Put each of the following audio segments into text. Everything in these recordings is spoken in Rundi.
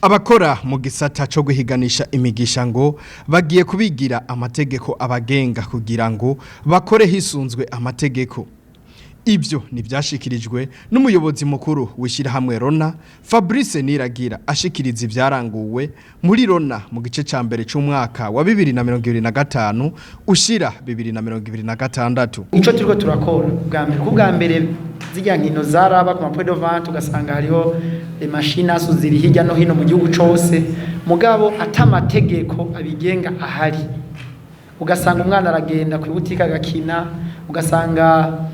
Abakora mu gisata cyo guhiganisha imigisha ngo bagiye kubigira amategeko abagenga kugira ngo bakore hisunzwe amategeko. Ibyo ntibyashikirijwe n'umuyobozi mukuru w'ishyirahamwe Rona, Fabrice Niragira, ashikiriza ibyaranguwe muri Rona mu gice cya mbere cy'umwaka wa 2025 ushira 2026. Icyo turiko turakora bwa mbere, ku bwa mbere zirya nkino zaraba ku ma points de vente, ugasanga hariho machines ziri hirya no hino mu gihugu cose, mugabo ata amategeko abigenga ahari. Ugasanga umwana aragenda ku ibutike agakina, ugasanga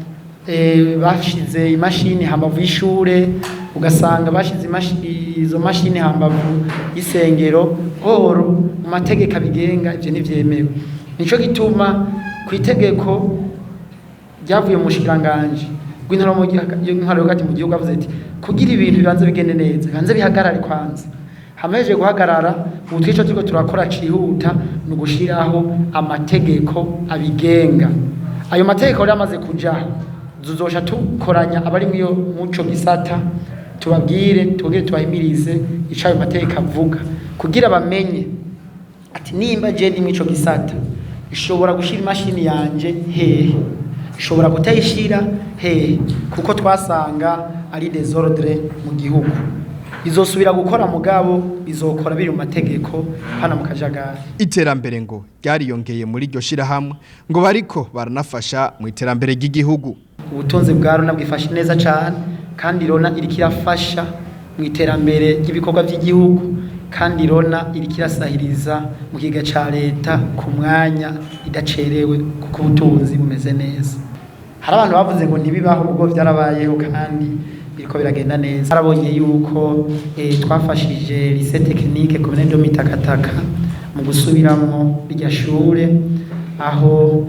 bashize imashini hambavu y'ishure, ugasanga bashize izo mashini hambavu y'isengero. Or mu mategeko abigenga ivyo ntivyemewe. Nico gituma ku itegeko ryavuye mu bushikiranganji bw'intwaro hagati mu gihugu avuze ati kugira ibintu bibanze bigende neza, bibanze bihagarare kwanza. Hamaze guhagarara, ubu twico turiko turakora cihuta ni ugushiraho amategeko abigenga. Ayo mategeko rero amaze kujaho, tuzosha tukoranya abari mwiyo muco gisata, tubabwire, tubwire, tubahimirize ico ayo mategeko avuga, kugira bamenye ati nimba je ndi mw'ico gisata, ishobora gushira imashini yanje hehe, ishobora kutayishira hehe, kuko twasanga ari désordre mu gihugu. Izosubira gukora, mugabo bizokora biri mu mategeko, hano mu kajagari. Iterambere ngo ryariyongeye muri iryo shirahamwe, ngo bariko baranafasha mu iterambere ry'igihugu. Ubutunzi bwa Rona bwifashe neza cyane, kandi Rona iriko irafasha mu iterambere ry'ibikorwa by'igihugu, kandi Rona iriko irasahiriza mu kiga ca leta ku mwanya idacerewe, kuko ubutunzi bumeze neza. Hari abantu bavuze ngo ntibibaho, ubwo byarabayeho kandi biriko biragenda neza. Harabonye yuko twafashije lycée technique commune de Mitakataka mu gusubiramwo irya shure, aho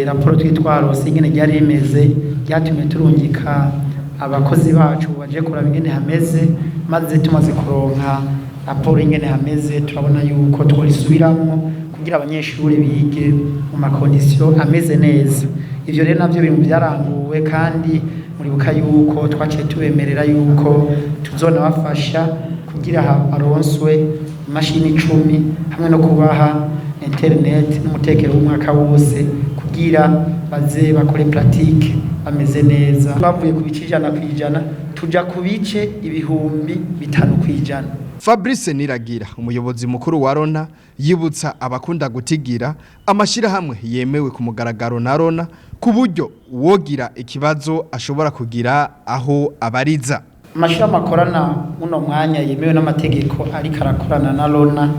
raporo twitwarose ingene ryari rimeze ryatumye turungika abakozi bacu baje kuraba ingene hameze. Maze tumaze kuronka raporo ingene hameze, turabona yuko tworisubiramwo kugira abanyeshuri bige mu ma conditions ameze neza. Ivyo rero navyo biri mu byaranguwe, kandi muribuka yuko twaciye tubemerera yuko tuzonabafasha kugira baronswe imashini 10 hamwe no kubaha internet n'umutekero w'umwaka wose, kugira baze bakore pratique bameze neza. Bavuye ku bice 100% tuja ku bice 5000%. Fabrice Niragira, umuyobozi mukuru wa Rona, yibutsa abakunda gutigira amashirahamwe yemewe ku mugaragaro na Rona, ku buryo uwogira ikibazo ashobora kugira aho abariza. Amashirahamwe akorana muno mwanya yemewe n'amategeko ariko arakorana na Rona,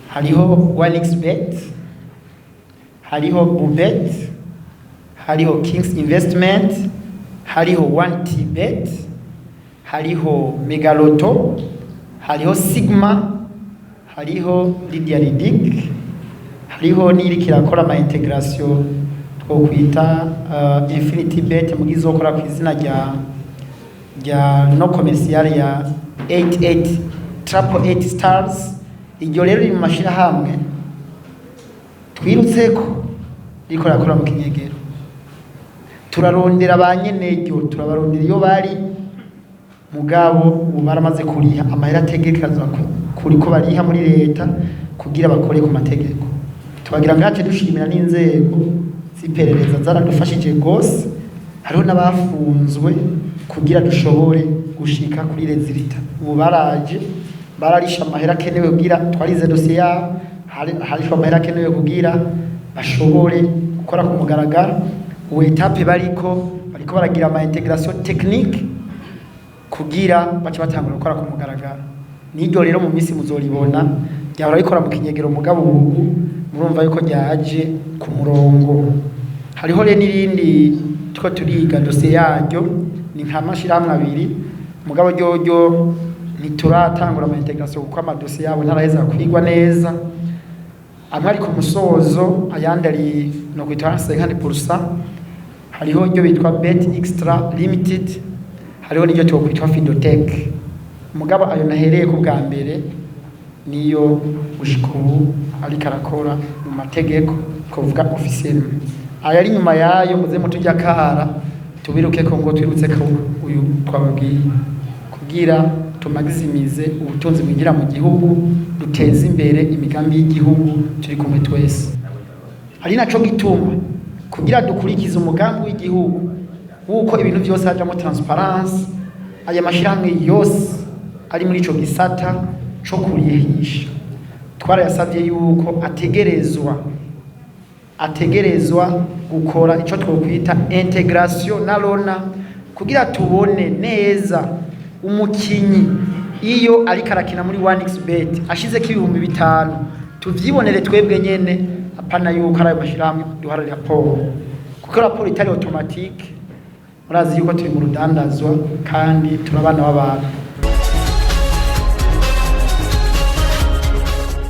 hariho 1xBet, hariho Bubet, hariho Kings Investment, hariho 1TBet, hariho Megaloto, hariho Sigma, hariho Lydia Ridic, hariho n'iriko irakora ama intégration twokwita Infinity Bet, mugize ku izina rya nom commercial ya 88 888 Stars. Iryo rero riri mu mashirahamwe twirutseko riko rakora mu kinyegero. Turarondera ba nyeneryo, turabarondera iyo bari, mugabo ubu baramaze kuriha amahera ategekanzwa kuri ko bariha muri leta kugira bakore ku mategeko. Tubagira ngace dushimira n'inzego z'iperereza zaradufashije gose, hariho n'abafunzwe kugira dushobore gushika kuri résultat. Ubu baraje bararisha amahera akenewe kugira twarize dosiye yabo, harishwa amahera akenewe kugira bashobore gukora ku mugaragaro. Ubu étape bariko baragira ama intégration technique kugira bace batangura gukora ku mugaragaro. N'iryo rero mu minsi muzoribona. Ryahora rikora mu kinyegero, mugabo ubu murumva yuko ryaje ku murongo. Hariho rero n'irindi two turiga dosiye yaryo, ni nka mashirahamwe abiri, mugabo ryoryo ntituratangura ama intégration kuko amadosiye yabo ntaraheza kwigwa neza. Amwe ari ku musozo, ayandi ari no kwitwa 50%. Hariho iryo bitwa Bet Extra Limited, hariho n'iryo twokwitwa Fidotech. Mugabo ayo nahereye ku bwa mbere niyo gushika ubu ariko arakora mu mategeko, twovuga officiel. Aya ari nyuma yayo muze mutujya kara tubiruke ko ngo twirutse ko uyu twababwiye kugira. Tumaximize ubutunzi bwinjira mu gihugu, duteze imbere imigambi y'igihugu turi kumwe twese. Ari naco gituma kugira dukurikize umugambi w'igihugu wuko ibintu byose hajamo transparence, aya mashirahamwe yose ari muri ico gisata co kurihisha twarayasabye yuko ategerezwa gukora ico twokwita intégration na LONA, kugira tubone neza umukinyi iyo ariko arakina muri 1xBet ashizeko 5000, tuvyibonere twebwe nyene, apana yuko ari ayo mashirahamwe duhara raporo, kuko raporo itari automatique. Murazi yuko turi mu rudandazwa kandi turabana b'abantu.